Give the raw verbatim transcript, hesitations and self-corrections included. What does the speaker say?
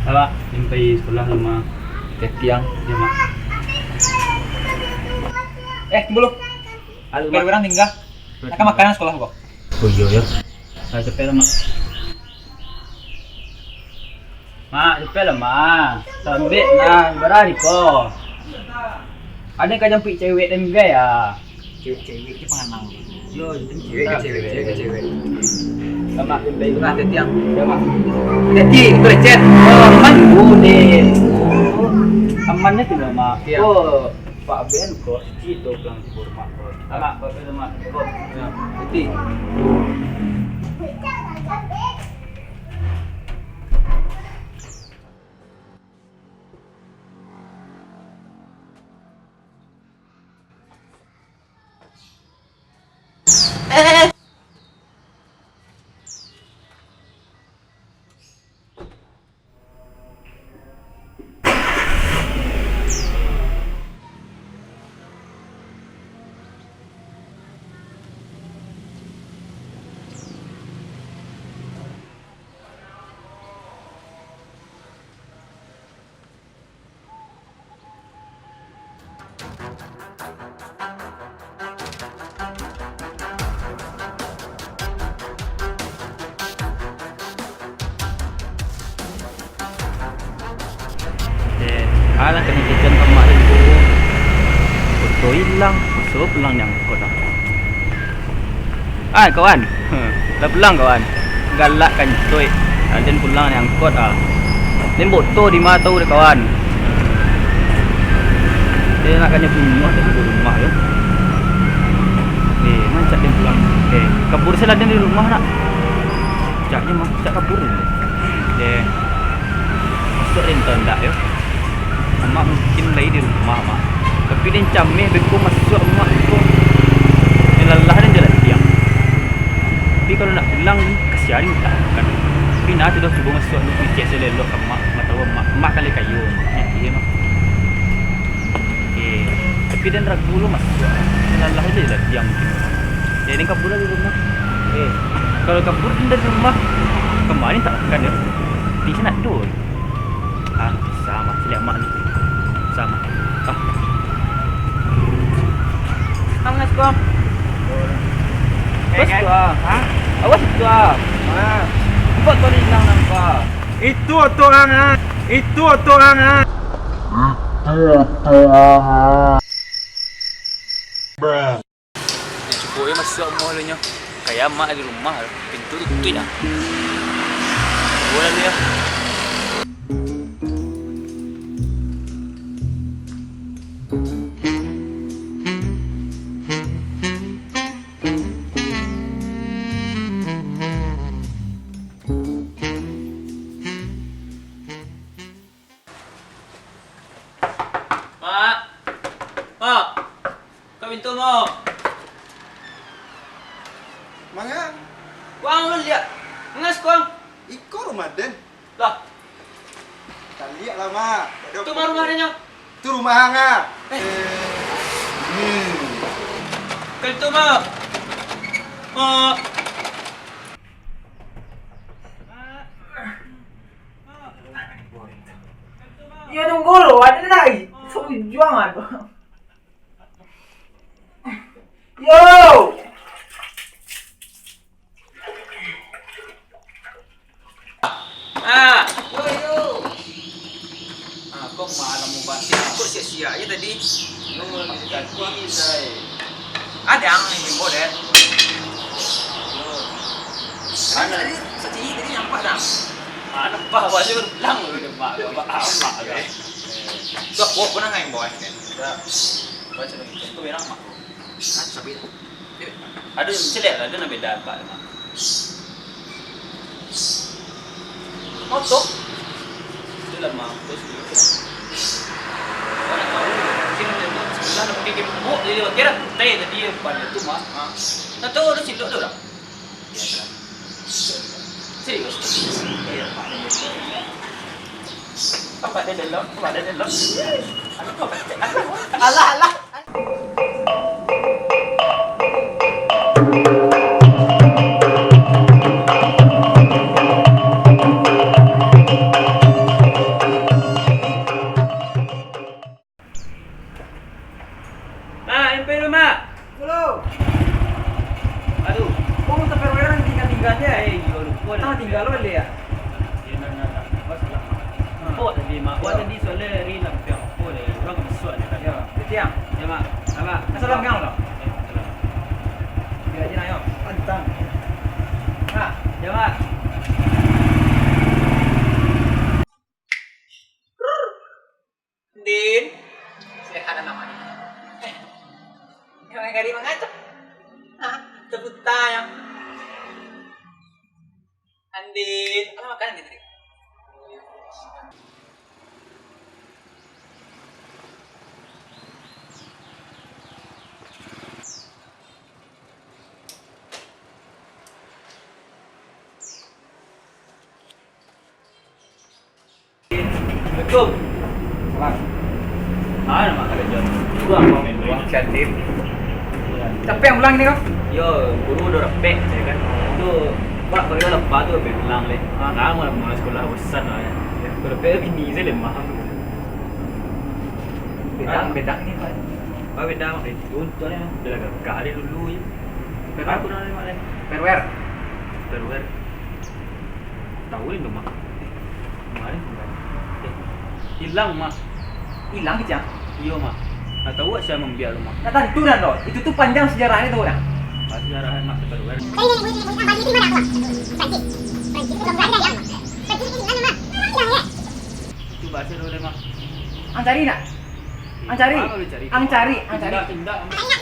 Awak sampai sekolah rumah. Ketiang. Ya, Mak. Eh, tunggu lu. Halo, Mak. Urang tingga. Nak makan sekolah kok. Oh, iya, ya. Saya cepet lah, Mak. Mak, cepet lah, Mak. Sambik lah, barari ko. Ada ka jampik cewek dan gaya. Cewek-cewek ke panganang? Yo, cewek ke cewek, cewek ke cewek. Sama, sampai rumah. Ada tiang. Ya, Mak. Jadi, itu lecet. Oh, aman. Boleh. Amannya tu lah, Mak. Iya. Oh, Pak Ben kok, itu pulang di rumah kok. Sama, Pak Ben, Mak. Kok. Ya, jadi. Eh, alah, kena kejam ka mak itu. Foto ilang, masuak pulang di angkot ah. Ah, kawan. Lah pulang, kawan. Galak kancoik. Aden pulang di angkot ah. Den boto di ma tau deh, kawan. Dia nak kanyo bunuh tadi di rumah yo. Eh, mancak den pulang. Eh, kabur salah den di rumah nak. Caknyo mah, cak kabur den. Eh, masuak den tau ndak yo? Amak mungkin lai di rumah, Mak. Tapi den cameh beko masuak amak ko. Den lalah den jalan tiang. Tapi kalau nak pulang, kasian den tahan. Tapi nah tu dah cubo masuak lu picek salelok ka amak, ndak tau amak. Amak kan lai kayo, amak. Nyakian, Mak. Eh, tapi den ragu lu masuak. Den lalah den jalan tiang mungkin. Jadi den kabur dari rumah. Eh, kalau kabur den dari rumah, kama den tak makan yo? Di sinan ado. Ah, bisa mah, caliak mak ni. Bisa mah. Ah. Bang, let's go. Bos tu ah. Ha? Awas tu ah. Ha. Kok tu hilang nampak? Itu oto ang ah. Itu oto ang ah. Bruh. Cubo yo masuak rumah lu nyo. Kayak amak di rumah, pintu tutuik ah. Cubo lah lu yo. Mak. Mak. Buka pintu, Mak. Manga? Kuang lu liak. Mangas kuang. Iko rumah den. Lah. Taliak lah, Mak. Tu mah rumah den nyo. Tu rumah ang ah. Eh. Hmm. Buka pintu, Mak. Mak. Yo, tunggu lo, ado lai. Saujuang ado. Yo. Ah. Yo, yo. Ah, kok malam mau banting? Kok sia-sia aja tadi? Yo, tadi, Shay. Ada yang imbau deh. Yo. Ada tadi, sacili tadi nampak dah. Mana bah, bah, dia bilang lu, dia mak, dia mak, mak, dia. Tuh, gua pernah nggak imbau, kan? Udah. Baca lagi. Itu berak, mak. Hah, sabi. Aduh, celiak lah, dia nak beda, Pak. Motor. Itu lah, mak. Terus dia. Orang tahu. Kira dia tu, sebelah nak pakai kepok, dia lewat. Kira, teh, tadi yang pada tu, mak. Ah. Nak tahu ada silok tu, dah? Serius? Iya, Pak. Apa ada dalam? Apa ada dalam? Alah, alah. Tadi soalnya hari lampiang apo deh, urang ka masuak deh kan. Yo, kecil. Yo, Mak. Abah. Asal lampiang lo. Eh, salam. Yo, aja lah, yo. Pantang. Ha, yo, Mak. Din. Sehat anak, Mak? Eh, yang kari mangacak. Hah? Terputar yang. Andin, alah makan Andin tadi? Assalamualaikum. Salam. Ah, nama kalian John? Gua apa main Wang main? Cantik. Capek pulang ni kau? Yo, guru udah repek, ya kan. Tu, Pak, kalau lapar tu, bilang leh. Ah. Lama lah mulai sekolah, bosan lah, ya. Ya. Kalau repek bini saya lemah tu. Bedang, Ah. bedang ni, Pak. Apa bedang, Mak? Itu, tu, ya. Dia lah gagah dia dulu, ya. Bedang? Apa nama dia, Mak, leh? Perwer. Perwer. Tahu ni tu, Mak. Kemarin tu, Mak. Eh, hilang, Mak. Hilang kecil? Iyo, Mak. Ndak tahu sia mambiak tu, Mak. Ndak tantu dah lo. Itu tu panjang sejarahnya tu dah. Ah, sejarah Mak Teperwer. Itu bahasa dulu deh, Mak. Ang cari ndak? Ang cari? Ang cari, ang cari. Indak, indak, Mak.